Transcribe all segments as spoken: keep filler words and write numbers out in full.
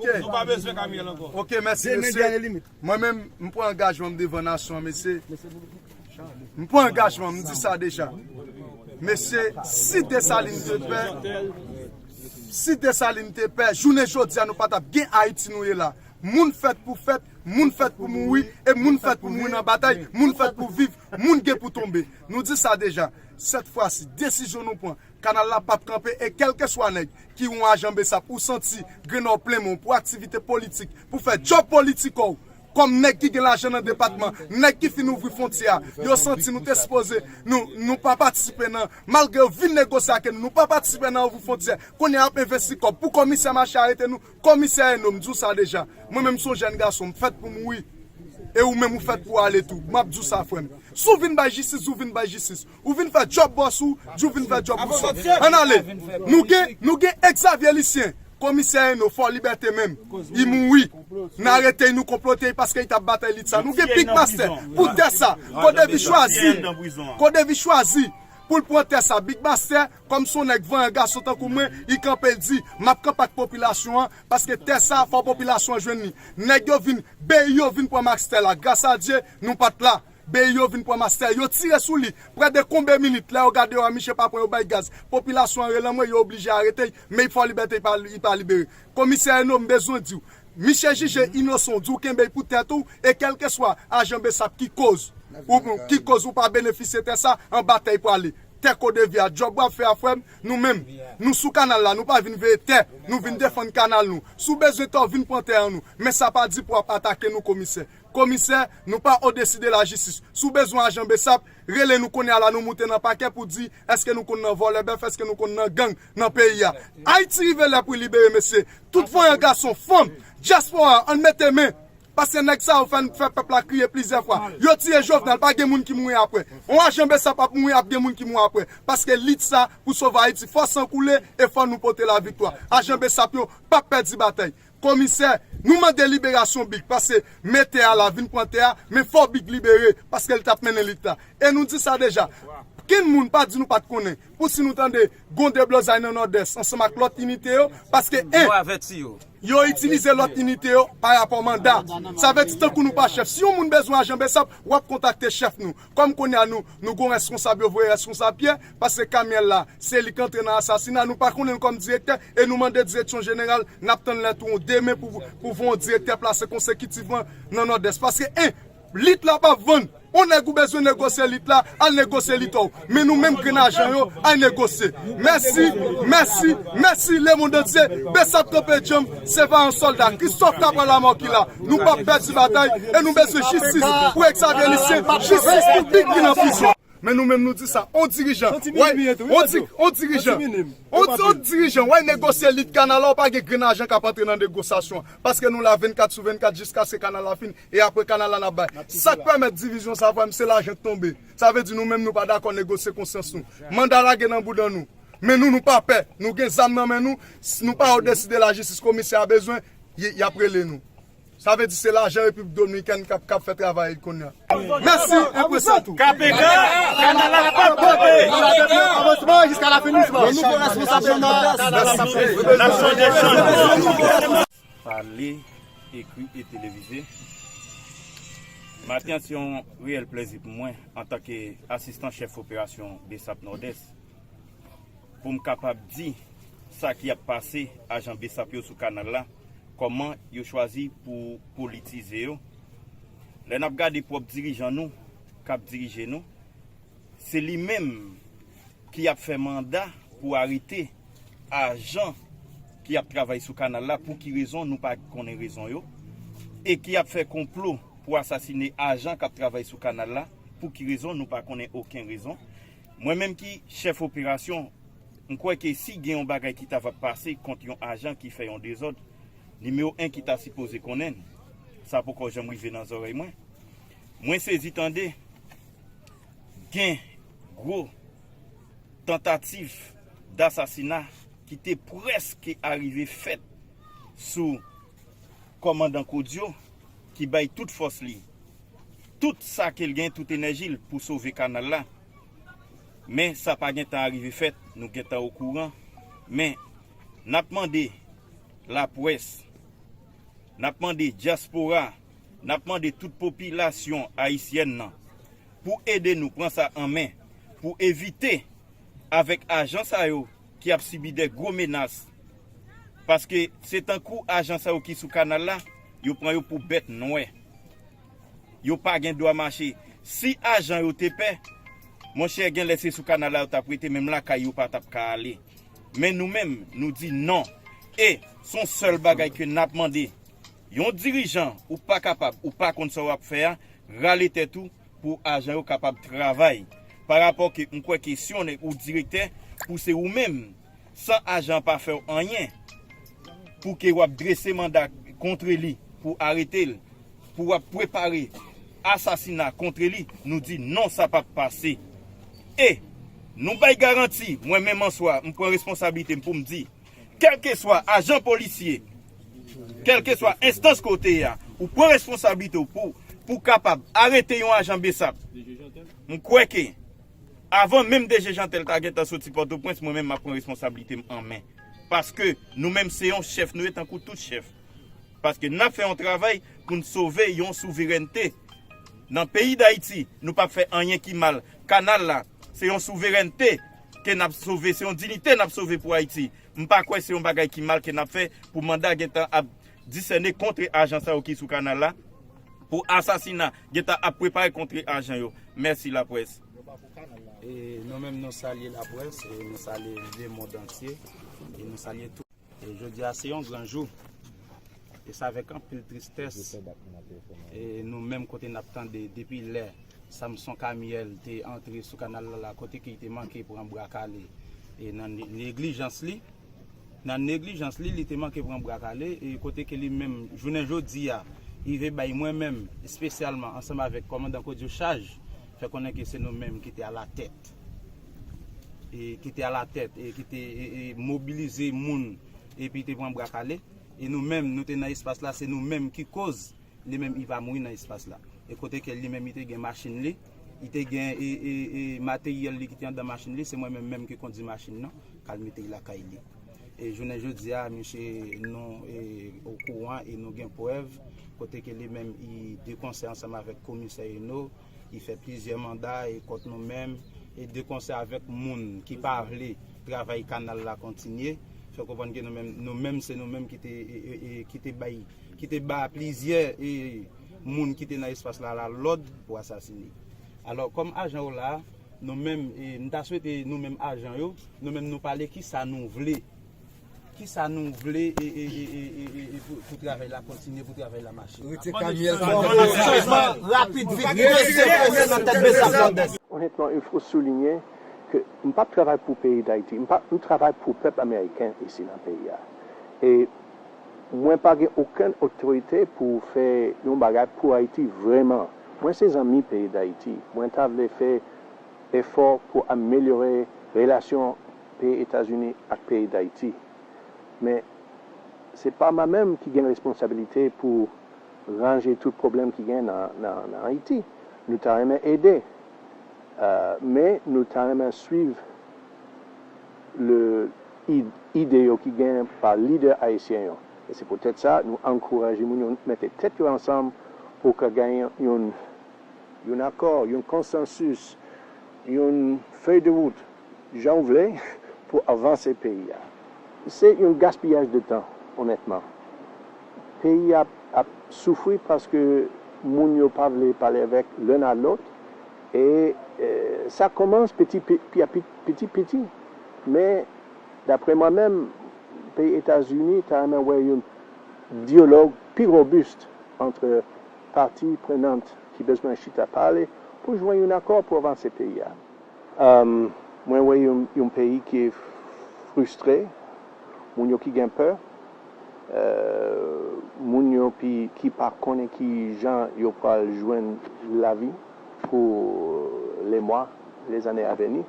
Nou pa bezwen Camille ankò. Ok, mèsi, mesye. Mwen menm, m pran angajman m devan nasyon an, mesye. M pran angajman, m di sa deja. Mesye, si Desalin te pè, si Desalin te pè, jounen jodi a nou pa t ap gen Ayiti nou ye la. Moun fèt pou fèt, moun fèt pou mouri, e moun fèt pou mouri nan batay, moun fèt pou viv, moun gen pou tonbe. Nou di sa deja. Sèt fwa si, desizyon nou pran, kanal la p ap kanpe, e kèlkeswa nèg ki yon ajan besap ou santi Grenò plen men w pou aktivite politik, pou fè djòb politik ou, kòm nèg ki gen lajan nan depatman, nèg ki fin ouvri fwontyè a, yo santi nou te sipoze, nou, nou pa patisipe nan, malgre yo vin negosye ak nou, nou pa patisipe nan ouvri fwontyè, kounye a y ap envesti kòb pou komisè mache arete nou, komisè Eno, m di w sa deja, mwen menm se yon jèn gason, m fèt pou mouri, e ou menm ou fèt pou ale tou, m ap di w sa frè m, si w vin bay jistis, ou vin bay jistis, ou vin fè djòb bòs ou, di w vin fè djòb bòs ou. Ann ale. Nou gen, nou gen Xavier Lucien, komisè Eno, Fò Libète menm. Li mouri. N arete l, nou konplote l paske li t ap batay lit sa. Nou gen Big Master pou tè sa. Kodevi chwazi. Kodevi chwazi pou l pran tè sa. Big Master, kòm se yon nèg vanyan gason tankou mwen, li kanpe l di, m ap kanpe ak popilasyon an, paske tè sa, fò popilasyon an jwenn li. Nèg yo vin, beyi yo vin pran Master la. Gras a Dye, nou pa t la. Beyi yo vin pran Master, yo tire sou li. Prè de konbe minit, lè yo gade yo a, miche pa pran, yo bay gaz. Popilasyon an rele anmwe, yo oblije arete l, men Fò Libète li pa, li pa libere. Komisè Eno, m bezwen di w, miche jije inosan, w di w kenbe l pou tèt ou, e kèlkeswa ajan besap ki koz, ou, ki koz ou pa benefisye tè sa, anba tè l prale. Tè Kodevi a, djòb w ap fè a, frè m, nou menm, nou sou kanal la, nou pa vin veye tè, nou vin defann kanal nou. Si w bezwen tè, w vin pran tè an nou. Men sa pa di pou w ap atake nou, komisè. Komisè, nou pa odesi de lajistis. Si w bezwen ajan besap, rele nou kounye a la, nou moute nan pakè pou di, èske nou konn nan vòlè bèf, èske nou konn nan gang nan peyi a. Ayiti rive lè pou l libere, mesye. Tout vanyan gason, fanm, dyaspora, ann mete men. Paske nèg sa yo fè, fè pèp la kriye plizyè fwa. Yo tiye Jovenel, pa gen moun ki mouri apre. Yon ajan besap ap mouri, ap gen moun ki mouri apre. Paske lit sa pou sove Ayiti, fò san koule e fò nou pote laviktwa. Ajan besap yo p ap pèdi batay. Komisè, nou mande liberasyon Big, paske men tè a la, vin pran tè a, men fò Big libere, paske l t ap mennen lit la. E nou di sa deja. Kenn moun pa di nou pa t konnen. Pou si nou tande gon deblozay nan Nòdès, ansanm ak lòt inite yo, paske, en, yo itilize lòt inite yo pa rapò manda. Sa vle di tankou nou pa chèf. Si yon moun bezwen ajan besap, w ap kontakte chèf nou. Kòm kounye a nou, nou gon reskonsab, yo voye reskonsab Pyè, paske Camille la, se li k antre nan asasina, nou pa konnen l kòm direktè, e nou mande direksyon jeneral, n ap tann lè tou demen pou, pou voye yon direktè plase konsekitivman nan Nòdès. Paske, en, lit la p ap vann. Yon nèg ou bezwen negosye lit la, al negosye lit ou. Men nou menm grenn ajan yo, al negosye. Mèsi, mèsi, mèsi, lemonn antye. Besap kanpe djanm, se vayan sòlda. Kristòf Kabral Lamò ki la. Nou p ap pèdi batay e nou bezwen jistis pou Xavier Lucien, jistis pou Big ki nan prizon. Men nou menm nou di sa, on dirijan, wè, on di-, on dirijan, on, on dirijan, wè, negosye lit kanal la, ou pa gen grenn ajan k ap antre nan negosyasyon. Paske nou la vennkat sou vennkat jiskaske kanal la fin, e apre kanal la n ap bay. Sa k pèmèt divizyon sa, frè m, se lajan k tonbe. Sa vle di nou menm nou pa dakò negosye konsyans nou. Manda lage nan bouda nou. Men nou, nou pa pè. Nou gen zam nan men nou. S-, nou pa odesi de lajistis, komisè a bezwen, y, y ap rele nou. Sa vle di se lajan Repiblik Dominikèn k ap, k ap fè travay li kounye a. Mèsi, enpresan. K P K, kanal la p ap kanpe. Jiska lafen, doucement. Nouvo responsab nan. N ap sonje chan. Pale, ekri e televize. Maten an, se yon reyèl plèzi pou mwen, antanke asistan chèf operasyon BSAP Nòdès, pou m kapab di sa ki ap pase ajan BSAP yo sou kanal la, kòman yo chwazi pou politize yo. Lè n ap gade pwòp dirijan nou k ap dirije nou, se li menm ki ap fè manda pou arete ajan ki ap travay sou kanal la, pou ki rezon nou pa konnen rezon yo, e ki ap fè konplo pou asasine ajan k ap travay sou kanal la, pou ki rezon nou pa konnen okenn rezon. Mwen menm ki chèf operasyon, m kwè ke si gen yon bagay ki ta va pase kont yon ajan ki fè yon dezòd, nimewo en ki ta sipoze konnen l, sa poko janm rive nan zòrèy mwen. Mwen sezi tande gen gwo tantativ dasasina ki te prèske arive fèt sou kòmandan Kodyo ki bay tout fòs li, tout sa ke l gen, tout enèji l pou sove kanal la. Men sa pa gentan arive fèt, nou gentan okouran. Men n ap mande laprès, N ap mande dyaspora, n ap mande tout popilasyon ayisyèn nan pou ede nou pran sa an men, pou evite avèk ajan sa yo ki ap sibi de gwo menas. Paske se tankou ajan sa yo ki sou kanal la, yo pran yo pou bèt nwè. Yo pa gen dwa mache. Si ajan yo te pè, monchè, genlè se sou kanal la yo t ap rete, menm lakay yo pa t ap ka ale. Men nou menm, nou di non. E se yon sèl bagay ke n ap mande. Yon dirijan, ou pa kapab, ou pa konn sa w ap fè a, rale tèt ou pou ajan yo kapab travay. Pa rapò ke m kwè ke si yon nèg ou direktè, pou se ou menm, san ajan pa fè w anyen, pou ke w ap drese manda kontre li, pou arete l, pou w ap prepare asasina kontre li, nou di non, sa p ap pase. E nou bay garanti, mwen menm an swa, m pran responsablite m pou m di, kèlkeswa ajan polisye, kèlkeswa enstans kote a, ou pran responsablite w pou, pou kapab arete yon ajan besap. M kwè ke avan menm D G Jeantel ta gentan soti Pòtoprens, mwen menm m ap pran responsablite m an men. Paske nou menm se yon chèf, nou ye tankou tout chèf. Paske n ap fè yon travay pou n sove yon souverènte. Nan peyi Dayiti, nou p ap fè anyen ki mal. Kanal la, se yon souverènte ke n ap sove, se yon diyite n ap sove pou Ayiti. M pa kwè se yon bagay ki mal ke n ap fè pou manda gentan ap disène kontre ajan sa yo ki sou kanal la, pou asasina gentan ap prepare kontre ajan yo. Mèsi laprès. E nou menm nou salye laprès, e nou salye lemonn antye, e nou salye tout. E jodi a se yon gran jou. E se avèk anpil tristès, e nou menm kote n ap tande depi lè Samson Kamyèl te antre sou kanal la, la kote ke li te manke pran bra kale, e nan ne- neglijans li, nan neglijans li, li te manke pran bra kale, e kote ke li menm, jounen jodi a, li rive bay mwen menm, espesyalman, ansanm avèk kòmandan Kodio chaj, fè konnen ke se nou menm ki te alatèt, e ki te alatèt, e ki te e, e, mobilize moun, epi te pran bra kale, e nou menm, nou te nan espas la, se nou menm ki koz li menm li pa mouri nan espas la. E kote ke li menm li te gen machin li, li te gen e, e, e, materyèl li ki te anndan machin li, se mwen menm menm ki kondi machin nan, k al mete l lakay li. E jounen jodi a, mesye, nou e, okouran e nou gen prèv, kote ke li menm li de konsè ansanm avèk komisè Eno, li fè plizyè manda e kont nou menm, e de konsè avèk moun ki pa vle travay kanal la kontinye, fè konprann ke nou menm, nou menm se nou menm ki te, e, e, e, ki te bay ki te ba plizyè e, moun ki te nan espas la, la lòd pou asasine. Alò, kòm ajan yo la, nou menm, e, m ta swete nou menm ajan yo, nou menm nou pale kisa nou vle. Kisa nou vle e, e, e, e, e, e, e pou, pou travay la kontinye, pou travay la mache. Rete Kanyèl. Chajman rapid, vit, vit, vit, vit, nan tèt Besa Flandes. Honnêtement, il faut souligner que m p ap travay pou peyi Dayiti, m p ap, m travay pou pèp ameriken isi nan peyi a. E mwen pa gen okenn otorite pou fè yon bagay pou Ayiti vrèman. Mwen se zanmi peyi Dayiti. Mwen ta vle fè efò pou amelyore relasyon peyi Etazini ak peyi Dayiti. Men se pa mwen menm ki gen responsabilite pou ranje tout pwoblèm ki gen nan, nan, nan Ayiti. Nou ta renmen ede, euh, men nou ta renmen swiv le, id- ide yo ki gen pa lidè ayisyen yo. E se poutèt sa, nou ankouraje moun yo mete tèt yo ansanm pou ka genyen yon, yon akò, yon konsansis, yon feuille de route, jan w vle, pou avanse peyi a. Se yon gaspiyaj de tan, onètman. Peyi a ap soufri paske moun yo pa vle pale avèk l'un à l'autre. E, e sa kòmanse piti pi- pi- pi- piti piti. Men, daprè mwen menm, peyi Etazini ta renmen wè yon dyalòg pi robis ant pati prenant ki bezwen chita pale pou jwenn yon akò pou avanse peyi a. Mwen wè yon, yon peyi ki fristre, moun yo ki gen pè, moun yo pi, ki pa konnen ki jan yo pral jwenn lavi pou lemwa, lezane aveni.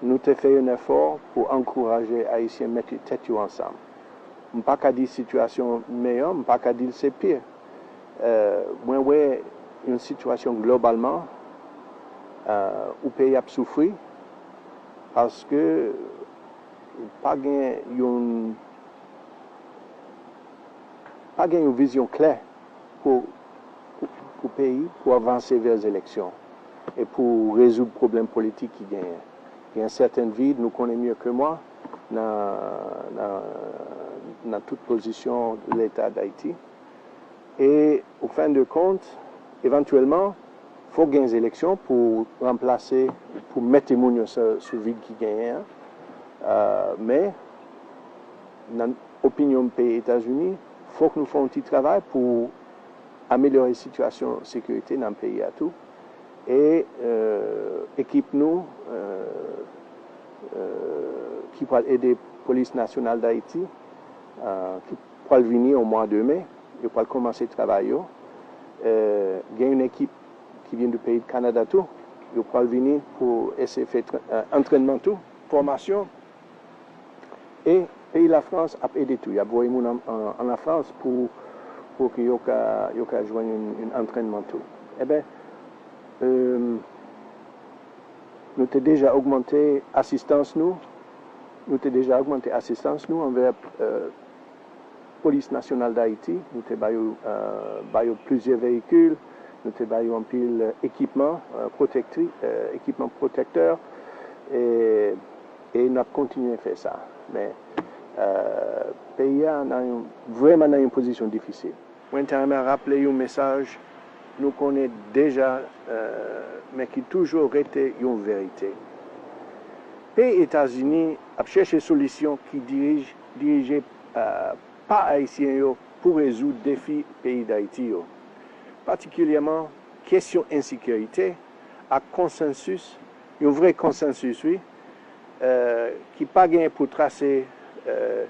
Nou te fè yon efò pou ankouraje Ayisyen mete tèt yo ansanm. M pa ka di sitiyasyon meyè, m pa ka di l se pi. Mwen wè yon sitiyasyon globalman, yon peyi ap soufri paske pa gen yon Pa gen yon vizyon klè pou, pou, pou peyi, pou avanse vè eleksyon e pou rezoud pwoblèm politik ki genyen. Gen sèten vid, nou konnen mye ke mwa, nan, nan, nan tout pozisyon Leta Dayiti. E, au fin de compte, evantyèlman, fòk gen eleksyon pou ranplase, pou mete moun yo sou, sou vid ki genyen an. Euh, men, nan opinyon peyi Etazini, fòk nou fè yon ti travay pou amelyore sitiyasyon sekirite nan peyi a tou. E, euh, ekip nou, euh, euh, ki pral ede Polis Nasyonal Dayiti, euh, ki pral vini o mwa de me, yo pral kòmanse travay yo. Euh, gen yon ekip ki vin de peyi Kanada tou, yo pral vini pou eseye fè tra-, euh, antrènman tou, fòmasyon. E peyi Lafrans ap ede tou. Y ap voye moun an, an, an Lafrans pou, pou ke yo ka, yo ka jwenn yon, yon antrènman tou. Eben, euh, nou te deja ogmante asistans nou, nou te deja ogmante asistans nou anvè, euh, Polis Nasyonal Dayiti. Nou te ba yo, euh, ba yo plizyè veyikil, nou te ba yo anpil, euh, ekipman, euh, pwotektri-, euh, ekipman pwotektè, e, e n ap kontinye fè sa. Men, euh, peyi a nan yon, vrèman nan yon pozisyon difisil. Mwen ta renmen raple yon mesaj nou konnen deja, euh, men ki toujou rete yon verite. Peyi Etazini ap chèche solisyon ki dirij-, dirije, euh, pa Ayisyen yo pou rezoud defi peyi Dayiti yo, patikilyèman kesyon ensekirite ak konsansis, yon vrè konsansis, wi, euh, ki pa gen pou trase, euh,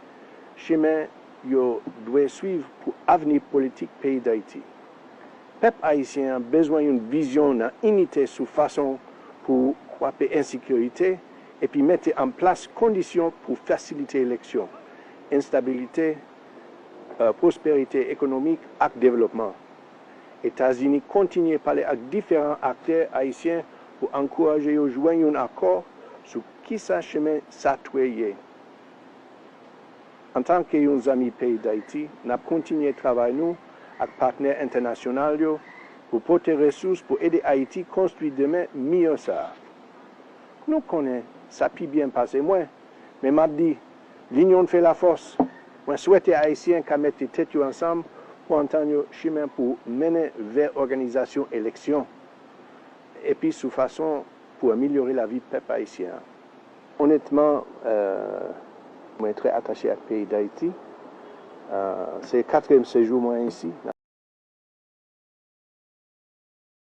chemen yo dwe swiv pou avni politik peyi Dayiti. Pèp ayisyen an bezwen yon vizyon nan inite sou fason pou kwape ensekirite epi mete an plas kondisyon pou fasilite eleksyon, estabilite, euh, pwosperite ekonomik ak devlopman. Etazini kontinye pale ak diferan aktè ayisyen pou ankouraje yo jwenn yon akò sou kisa chemen sa dwe ye. Antanke yon zanmi peyi Dayiti, n ap kontinye travay nou ak patnè entènasyonal yo pou pote resous pou ede Ayiti konstwi demen miyò sa a. Nou konnen sa pi byen pase mwen, men m ap di, l'union fait la force. Mwen swete Ayisyen ka mete tèt yo ansanm pou antann yo chemen pou mennen vè òganizasyon eleksyon epi sou fason pou amelyore lavi pèp ayisyen an. Onètman, euh, mwen trè atache ak peyi Dayiti. Euh, se katriyèm sejou mwen isi.